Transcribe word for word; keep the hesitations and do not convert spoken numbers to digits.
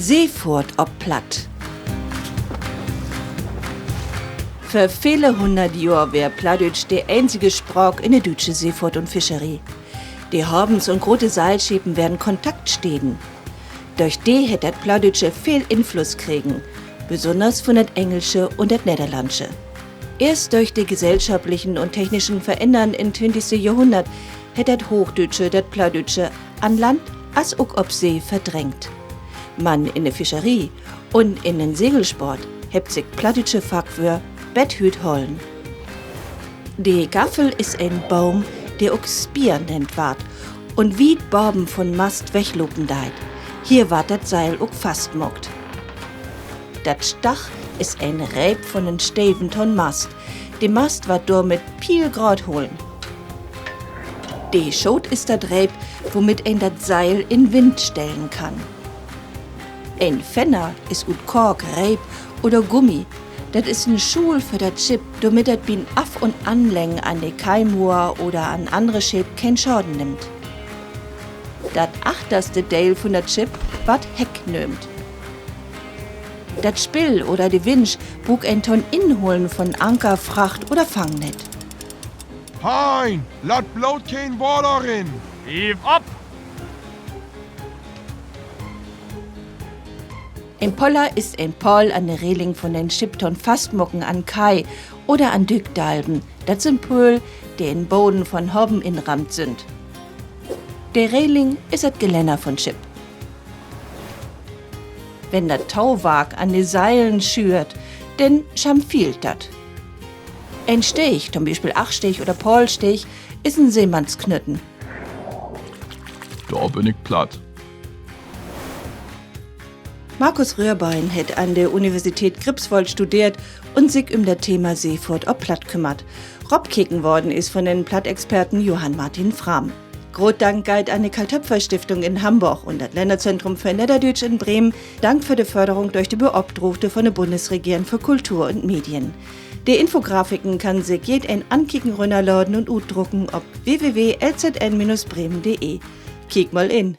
Seefohrt op Platt. Vör vele hunnert Johr weer Plattdüütsch de eenzige Spraak in de düütsche Seefohrt un Fischerie. De Havens un grote Seilschepen weren Kontaktsteden. Dörch de hett dat Plattdüütsche veel Influss kregen, besünners vun dat Engelsche un dat Nedderlandsche. Eerst dörch de gesellschaplichen un technischen Verännern in't twintigste Johrhunnert hett dat Hoochdüütsche dat Plattdüütsche an Land as ok op See verdrängt. Man in de Fischerie un in den Segelsport hebbt sik plattdüütsche Fackwöör bet hüüt hollen. De Gaffel is en Boom, de ok Spier nennt warrt un wiet baven vun Mast weglopen deit. Hier warrt dat Seil ok fastmaakt. Dat Stach is en Reep vun en Steven to'n Mast. De Mast warrt dor mit pielgraad holen. De Schoot is dat Reep, womit een dat Seil in Wind stellen kann. En Fenner is ut Kork, Reep oder Gummi. Dat is en Schuul för dat Schipp, dormit dat bi'n Af- un Anleggen an de Kaimuer oder an annere Scheep keen Schaden nimmt. Dat achterste Deel vun dat Schipp warrt Heck nöömt. Dat Spill oder de Winsch bruukt een to'n Inholen vun Anker, Fracht oder Fangnett. Hein, laat bloot keen Water rin! Giev op! En Poller is en Pahl an de Reling vun en Schipp to'n Fastmaken an Kai oder an Dükdalven. Dat sünd Pöhl, de in'n Bodden vun'n Haven inrammt sünd. De Reling is dat Gelänner vun't Schipp. Wenn dat Tauwark an de Seilen schüert, denn schamfielt dat. En Steeg, to'n Bispeel Achtsteeg oder Pahlsteeg, is en Seemannsknütten. Dor bün ik platt. Markus Röhrbein hett an de Universität Griepswoold studeert un sik üm dat Thema Seefohrt op Platt kümmert. Ropkeken worrn is vun den Plattexperten Johann Martin Frahm. Groot Dank geiht an de Carl-Toepfer-Stiftung in Hamborg un dat Lännerzentrum för Nedderdüütsch in Bremen. Dank för de Förderung dörch de Beopdraagte vun de Bundesregeren för Kultur un Medien. De Infografiken kann sik jedeen ankieken, rünnerladen un utdrucken op w w w l z n minus bremen punkt d e. Kiek mal in!